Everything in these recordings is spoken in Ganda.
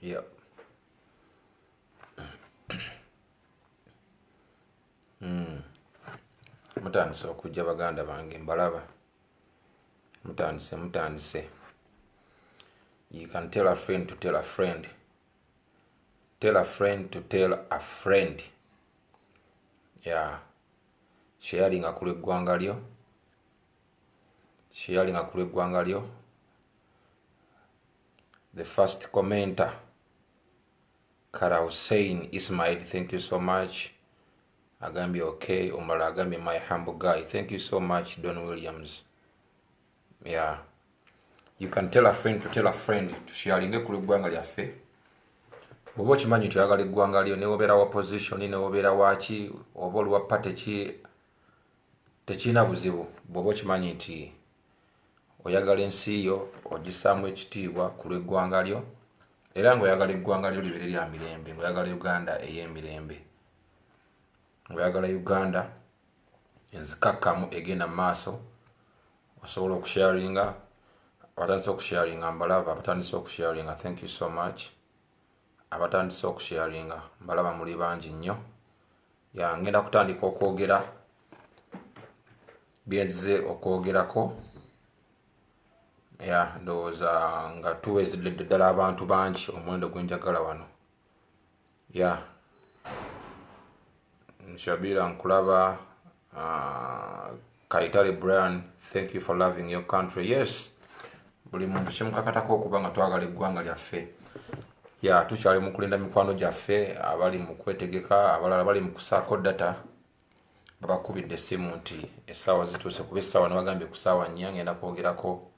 Yep. Mutandise okujja, baganda bange, mbalaba mutandise, mutandise. You can tell a friend to tell a friend, tell a friend to tell a friend. Yeah, sharinga ku lw'eggwanga lyo, sharinga ku lw'eggwanga lyo. The first commenter, Kara Hussein Ismail, thank you so much. Agambye okay. Omulala agambye, "My humble guy." Thank you so much, Don Williams. Yeah, you can tell a friend to tell a friend. Tusharinge ku lw'eggwanga lyaffe. Bw'oba okimanyi nti oyagala eggwanga lyo, newobeera wa position, newobeera waki, oba oli wa party ki, tekirina buzibu. Bw'oba okimanyi nti oyagala ensi yo, ogissaamu ekitiibwa ku lw'eggwanga lyo, era ng'oyagala eggwanga lyo libeere lya mirembe, ng'oyagala Uganda ey'emirembe, ng'oyagala Uganda enzikakkamu egenda mu maaso, osobola okusharinga. Abatandise okusharinga mbalaba, abatandise okusharinga, thank you so much. Abatandise okusharinga mbalaba, muli bangi nnyo. Ya, ngenda kutandika okwogera byenzize okwogerako. Ya, ndowooza nga tuwezedde ddala abantu bangi omuwendo gwenjagala wano. Ya, Shabira, nkulaba. Kaitale Brian, thank you for loving your country. Yes, buli muntu kimukakatako okuba nga twagala eggwanga lyaffe. Ya, tukyali mu kulinda mikwano gyaffe abali mu kwetegeka, abalala bali mu kusaako data, babakubidde essimu nti essaawa zituuse, kuba essaawa nebagambye ku ssaawa 4 ngenda kwogerako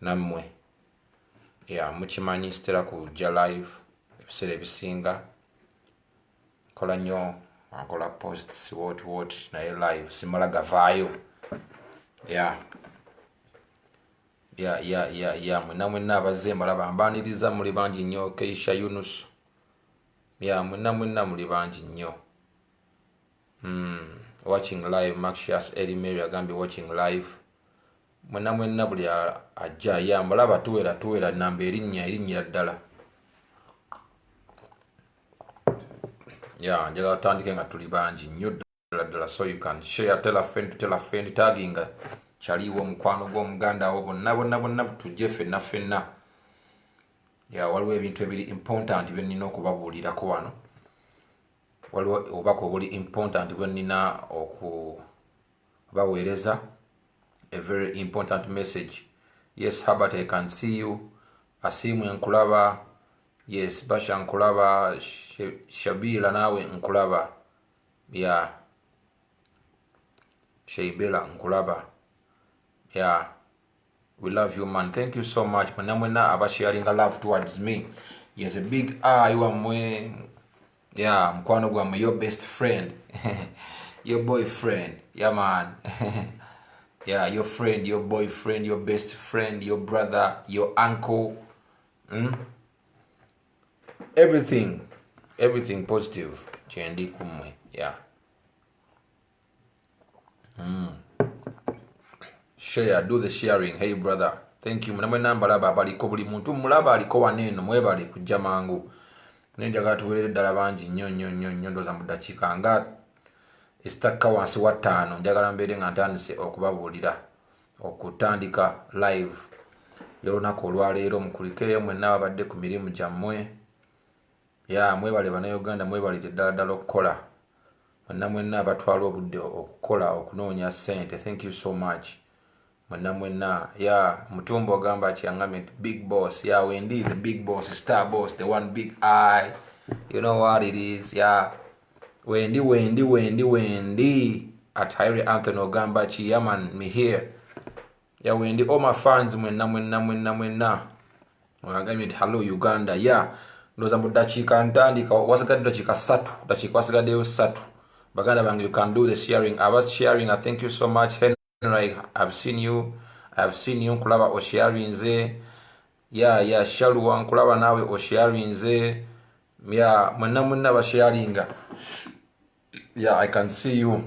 nammwe. Ya, mukimanyi sitera kujja live ebiseera ebisinga, nkola nnyo, nkola posts, what what, naye live simala gavaayo. Ya, mwenna mwenna abazze mbalaba, mbaniriza, muli bangi nnyo. Keisha Yunus, ya, mwenna mwenna muli bangi nnyo. Watching live, Maxius Eri Mary agambye watching live. Mwenna mwenna buli ajja, ya, mbalaba, tuwera, tuwera namba erinnya erinnyira ddala. Ya, njagala tutandike nga tuli bangi nnyo ddala ddala. So you can share, tell a friend to tell a friend, taginga kyaliwo omukwano gw'omuganda wo, bonna bonna bonna tujje ffenna ffenna. Ya, waliwo ebintu ebiri important bye nnina okubabuulirako wano, waliwo obubaka obuli important bwe nnina okubaweereza, a very important message. Yes, Habert, I can see you. Asiimwe, nkulaba. Yes, Basha, nkulaba. Shabila, naawe nkulaba. Ya, Sheibela, nkulaba. Yeah, we love you, man. Thank you so much, mwenna mwenna abasharinga love towards me. Yes, a big eye wammwe. Yeah, mukwano gwammwe, your best friend, your boyfriend. Yeah, man. Yeah, your friend, your boyfriend, your best friend, your brother, your uncle, Everything, everything positive kyendi kummwe. Yeah. Share, do the sharing. Hey brother, thank you. Mwenna mwenna mbalaba abaliko, buli muntu mulaba aliko wano eno, mwebale kujja mangu, naye njagala tuwerere ddala bangi nnyo nnyo nnyo nnyo. Ndowooza mu ddakiika nga ezitakka wansi wa 5 njagala mbeere nga ntandise okubabuulira, okutandika live y'olunaku olwaleero. Mukulikeeyo mwenna ababadde ku mirimu gyammwe. Ya, mwebale Bannayuganda, mwebalire ddala ddala okukola. Mwenna mwenna abatwala obudde okukola, okunoonya ssente, thank you so much, mwenna mwenna. Ya, Mutumba, ogamba kyangambye nti big boss. Ya, wendi the big boss, star boss, the one big eye, you know what it is. Ya, wendi, wendi, wendi, wendi. At Harry Anthony, ogamba ki? Yeah man, me here. Ya, wendi. All my fans, mwenna mwenna mwenna mwenna, agambye nti hello Uganda. Ya, ndowooza mu ddakiika ntandika, wasigadde dakiika 3, dakiika wasigaddeyo 3. Baganda bange, you can do the sharing. Aba sharing, thank you so much. Henry, I've seen you, I've seen you, nkulaba osharinze. Ya, Shalwa, nkulaba naawe osharinze. Ya, mwenna mwenna basharinga. Yeah, I can see you.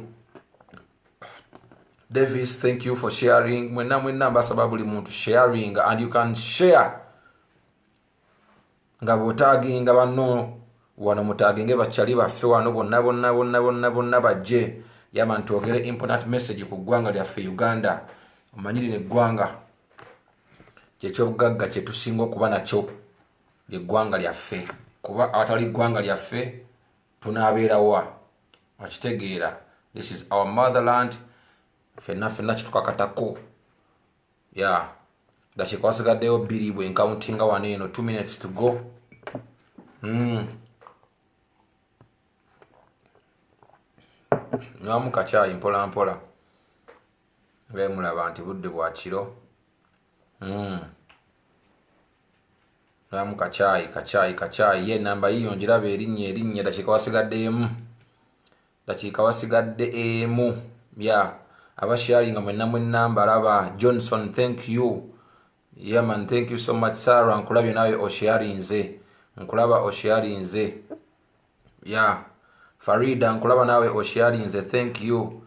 Davis, thank you for sharing. Mwenna mwenna mbasaba buli muntu sharing, and you can share. Nga bw'otaaginga banno wano, mutaaginge bakyali baffe wano bonna bonna bonna bonna bonna bajje. Yeah man, twogere important message ku ggwanga lyaffe Uganda. Omanyirire eggwanga kyekyobugagga kyetusinga okuba nakyo, lyeggwanga lyaffe, kuba awatali ggwanga lyaffe tunaabeerawa? Okitegeera? This is our motherland. Fenna fenna kitukakatako. Ya, dakiika wasigaddeyo 2 bwe ncountinga wano eno, 2 minutes to go. Nywamu kacyayi mpola mpola, nga mulaba nti budde bwa kiro. Nywamu kacyayi, kacyayi, kacyayi. Ye namba yiyo ngiraba, erinnya erinnya. Dakiika wasigadde emu, dakiika wasigadde emu. Ya, abasharinga mwenna mwenna mbalaba. Johnson, thank you. Yeah man, thank you so much. Sarah, nkulabye nawe osharinze, nkulaba osharinze. Ya, Farida, nkulaba naawe osharinze, thank you.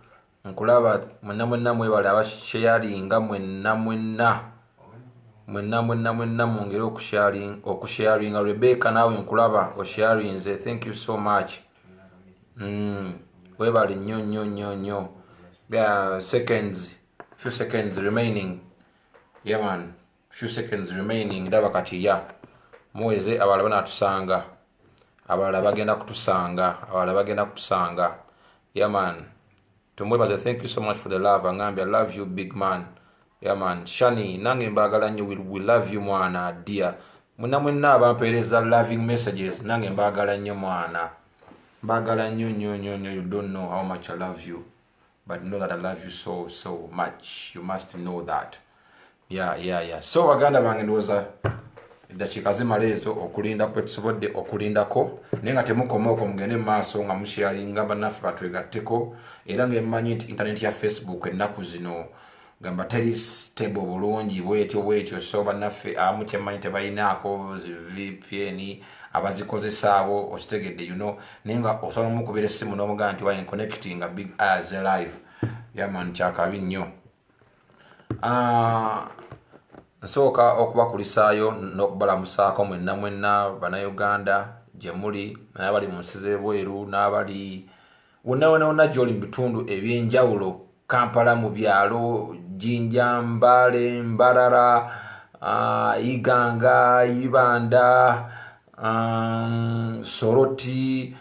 Nkulaba mwenna mwenna, mwebale abasharinga mwenna mwenna mwenna mwenna mwenna, mwongere okusharinga. Rebecca, naawe nkulaba osharinze, thank you so much. Webale nnyo nnyo nnyo nnyo. Yeah, seconds, few seconds remaining. Yeah man, few seconds remaining. Ndaba kati ya muweze, abalala banatusanga, abalala bagenda kutusanga, abalala bagenda kutusanga. Yeah man, tumwebaze. Thank you so much for the love. Angambye, "I love you, big man." Yeah man, Shani, nange mbagala nnyo. We love you, mwana dear. Mwenna mwenna abampeereza loving messages, nange mbagala nnyo, mwana, mbagala nnyo nnyo nnyo nnyo. You don't know how much I love you, but know that I love you so so much. You must know that. Yeah. So baganda bange, ndowooza eddakiika zimala ezo okulinda kwe tusobodde okulindako, naye nga temukoma okwo, mugende mu maaso nga musharinga bannaffe batwegatteko. Era ngaemmanyi nti intaneti ya Facebook ennaku zino gamba teri stable bulungi bwetyo bwetyo, so bannaffe abamu kyemmanyi tebalinaako zi VPN abazikozesa abo, okitegedde, naye nga osobola omukubira essimu n'omugamba nti why connecting a Big Eyes live. Yeah man, kyakabi nnyo. Ah, nsooka okubakulisaayo n'okubalamusaako mwenna mwenna Bannayuganda gye muli, naye abali mu nsi z'ebweru n'abali wonna wonna wonna gy'oli mu bitundu ebyenjawulo, Kampala, mu byalo, Jinja, Mbale, Mbarara, Iganga, Ibanda, Soroti,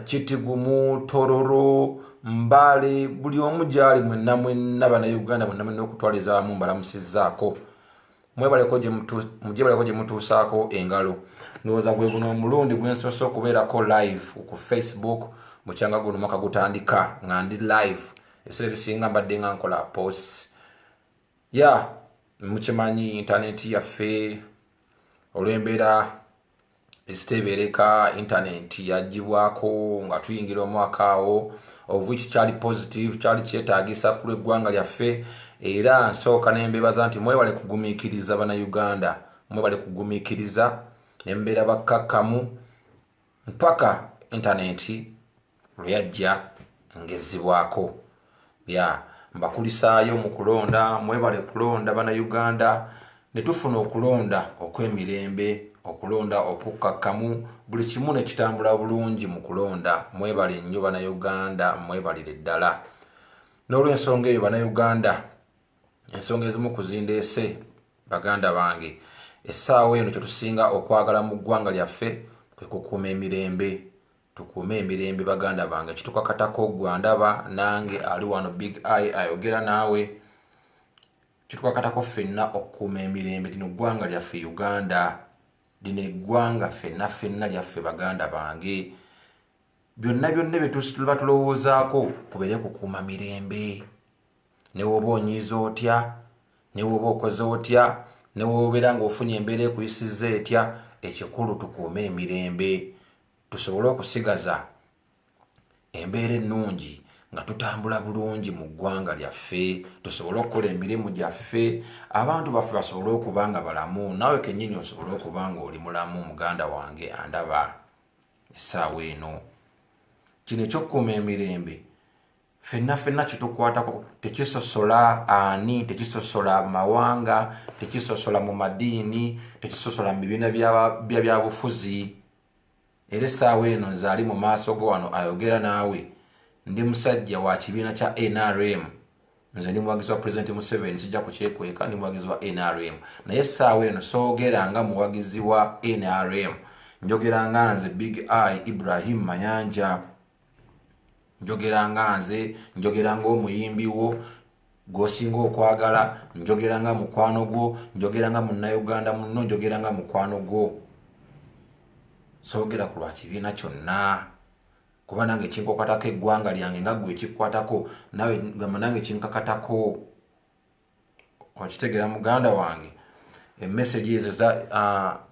Kitigumu, Tororo, Mbale, buli omu gyali, mwenna mwenna Bannayuganda mwenna mwenna okutwaliza wamu mbalamusizzaako. Mwebaleko gye mutuusaako engalo. Ndowooza gwe guno omulundi gwensoose okubeerako live ku Facebook mukyanga guno mwaka gutandika nga ndi live. Ebiseera ebisinga mbadde nga nkola post. Ya, mukimanyi intaneti yaffe olw'embeera eziteebereka, intaneti yagibwako nga tuyingira omwaka awo, of which kyali positive, kyali kyetaagisa ku lw'eggwanga lyaffe. Era nsooka nembebaza nti mwebale kugumiikiriza, Bannayuganda, mwebale kugumiikiriza nembeera bakkakkamu mpaka intaneti lwe yajja ngezibwako. Ya, mbakulisaayo mu kulonda. Mwebale kulonda, Bannayuganda, ne tufuna okulonda okw'emirembe, okulonda okukkakkamu, buli kimu ne kitambula bulungi mu kulonda. Mwebale nnyo, Bannayuganda, mwebalire ddala. N'olw'ensonga eyo, Bannayuganda, ensonga ezimu kuzindeese, baganda bange, essaawa eno kyetusinga okwagala mu ggwanga lyaffe kwe kukuuma emirembe. Tukuume emirembe, baganda bange. Kitukakatako gwandaba nange ali wano, Big Eye ayogera naawe, kitukakatako ffenna okukuuma emirembe. Lino ggwanga lyaffe Uganda, lino eggwanga ffenna ffenna lyaffe, baganda bange. Byonna byonna bye tuba tulowoozaako kubeere kukuuma mirembe. Ne woba onyiiza otya, ne woba okoze otya, ne wobeera ng'ofunye embeera ekuyisizza etya, ekikulu tukuume emirembe, tusobole okusigaza embeera ennungi nga tutambula bulungi mu ggwanga lyaffe, tusobole okukola emirimu gyaffe, abantu baffe basobole okuba nga balamu, naawe kennyini osobole okuba nga oli mulamu. Muganda wange andaba essaawa eno, kino ekyokukuuma emirembe Ffenna ffenna kitukwatako. Tekisosola ani, tekisosola mawanga, tekisosola mu madiini, tekisosola mu bibiina bya byabufuzi. Era essaawa eno nze ali mu maaso go wano ayogera naawe, ndi musajja wa kibiina kya NRM. Nze ndi muwagizi wa Pulezidenti Museveni, sijja kukyekweka, ndi muwagizi wa NRM. Naye essaawa eno soogera nga muwagizi wa NRM, njogera nga nze Big Eye Ibrahim Mayanja, njogera nga nze, njogera ng'omuyimbi wo gw'osinga okwagala, njogera nga mukwano gwo, njogera nga munnayuganda munno, njogera nga mukwano gwo. Soogera ku lwa kibiina kyonna, kuba nange kinkwatako eggwanga lyange nga ggwe ekikwatako nawe, gamba nange kinkakatako. Okitegeera muganda wange? Emessage ezo,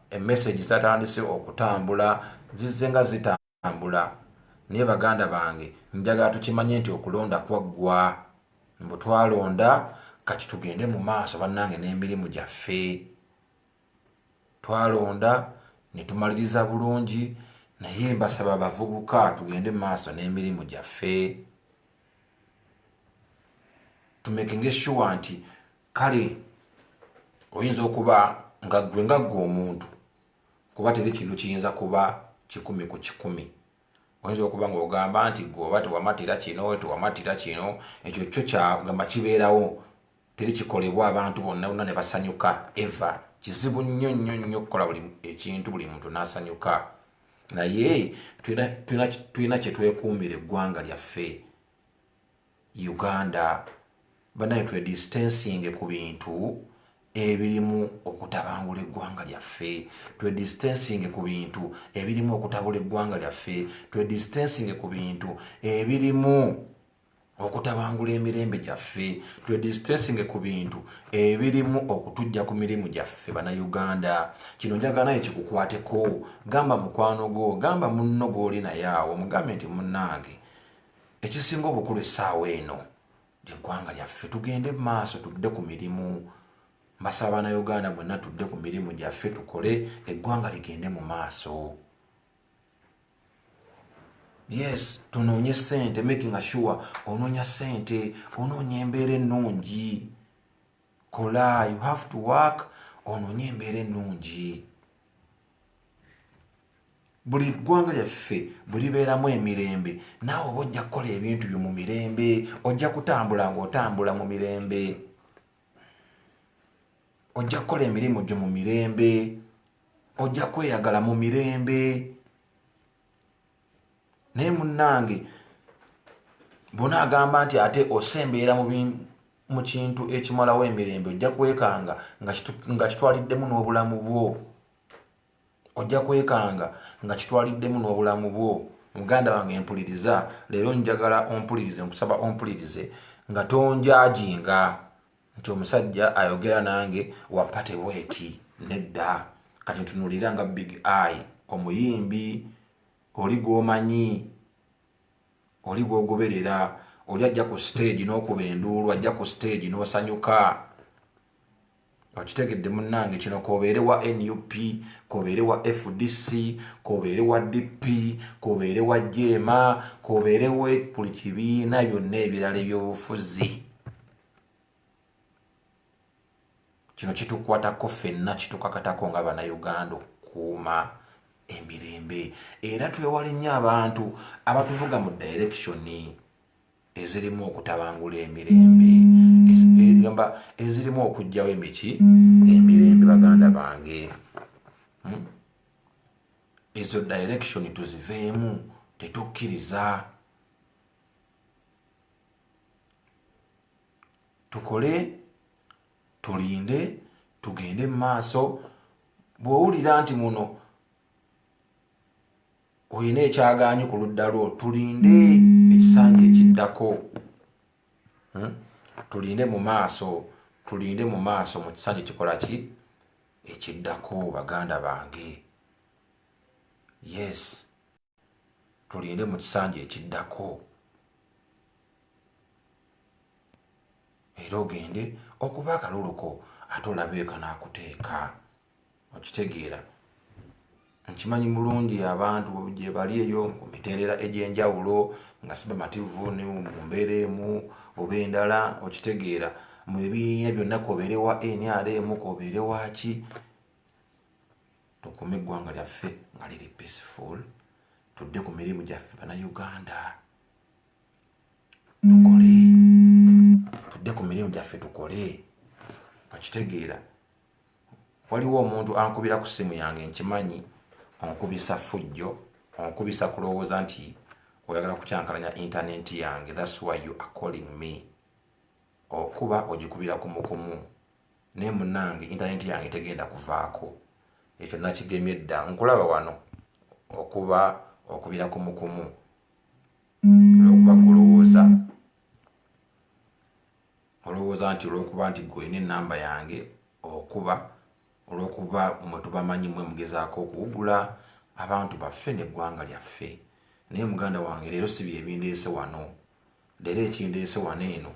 emessage zatandise okutambula, zizze nga zitambula. Naye baganda bange, njagala tukimanye nti okulonda kwaggwa, mbu twalonda, kati tugende mu maaso bannange n'emirimu gyaffe. Twalonda ne tumaliriza bulungi, naye mbasaba abavubuka tugende mu maaso n'emirimu gyaffe, tumakinge sure nti kale oyinza okuba nga ggwe omuntu, kuba teri kintu kiyinza kuba 100%. Oyinza okuba ng'ogamba nti gwe oba tewamatira kino, tewamatira kino, ekyo kyo kyagamba kibeerawo. Teri kikolebwa abantu bonna bonna ne basanyuka eva. Kizibu nnyo nnyo nnyo okukola buli ekintu buli muntu n'asanyuka. Naye tulina kyetwekuumira eggwanga lyaffe Uganda. Banaye, twedistancinge ku bintu ebirimu okutabangula eggwanga lyaffe, twedistancinge ku bintu ebirimu okutabula eggwanga lyaffe, twedistancinge ku bintu ebirimu okutabangula emirembe gyaffe, twedistancinge ku bintu ebirimu okutujja ku mirimu gyaffe. Bannayuganda, kino njagala naye kikukwateko. Gamba mukwano gwo, gamba munno gw'oli naye awo, mugambe nti munnange, ekisinga obukulu essaawa eno lyeggwanga lyaffe, tugende mu maaso, tudde ku mirimu. Mbasaba bannayuganda mwenna, tudde ku mirimu gyaffe, tukole eggwanga ligende mu maaso. Yes, tunoonye sente, making sure onoonya sente, onoonya embeera ennungi. Kola, you have to work, onoonye embeera ennungi. Buli ggwanga lyaffe bwe libeeramu emirembe, naawe oba ojja kukola ebintu byo mu mirembe, ojja kutambula ng'otambula mu mirembe, ojja kukola emirimu gyo mu mirembe, ojja kweyagala mu mirembe. Naye munnange, bona agamba nti ate osembeera mu kintu ekimalawo emirembe, ojja kwekanga nga kitwaliddemu n'obulamu bwo, ojja kwekanga nga kitwaliddemu n'obulamu bwo. Muganda wange empuliriza leero, njagala ompulirize, nkusaba ompulirize nga tonjudginga nti omusajja ayogera nange wa party bweti. Nedda, kati ntunulira nga Big Eye omuyimbi, oli gwomanyi, oli gwogoberera, oli ajja ku stage n'okuba enduulu, ajja ku stage n'osanyuka. Okitegedde munnange? Kino kobeere wa NUP, kobeere wa FDC, kobeere wa DP, kobeere wa JEEMA, kobeere we buli kibiina byonna ebirala ebyobufuzi, kino kitukwatako ffenna, kitukakatako nga Bannayuganda okukuuma emirembe. Era twewale nnyo abantu abatuvuga mu direction ezirimu okutabangula emirembe, gamba ezirimu okuggyawo emiki emirembe. Baganda bange, Ezo direction tuziveemu, tetukkiriza. Tukole, tulinde, tugende mu maaso. Bw'owulira nti muno olina ekyagaanyi ku ludda lwo, tulinde ekisanja ekiddako, Tulinde mu maaso, tulinde mu maaso mu kisanja kikola ki ekiddako. Baganda bange, yes, tulinde mu kisanja ekiddako era ogende okuba akaluluko, ate olabe kanaakuteeka. Okitegeera? Nkimanyi bulungi abantu gye bali eyo ku mitendera egy'enjawulo nga si bamativu ne mu mbeera emu oba endala. Okitegeera, mu bibiina byonna, kobeere wa NRM, kobeere waki, tukume eggwanga lyaffe nga liri peaceful, tudde ku mirimu gyaffe. Bannayuganda, tukole, tudde ku mirimu gyaffe, tukole. Okitegeera, waliwo omuntu ankubira ku ssimu yange, nkimanyi onkubisa fujjo, onkubisa kulowooza nti oyagala kukyankalanya intaneti yange. That's why you are calling me. Okuba ogikubira kumukumu, naye munange intaneti yange tegenda kuvaako, ekyo nakigemye dda. Nkulaba wano, okuba okubira kumukumu olwokuba kulowooza, olowooza nti olwokuba nti gwe olina enamba yange, okuba olwokuba mwe tubamanyi, mwe mugezaako okuwugula abantu baffe neggwanga lyaffe. Naye muganda wange, leero si byebindeese wano. Leero ekindeese wano eno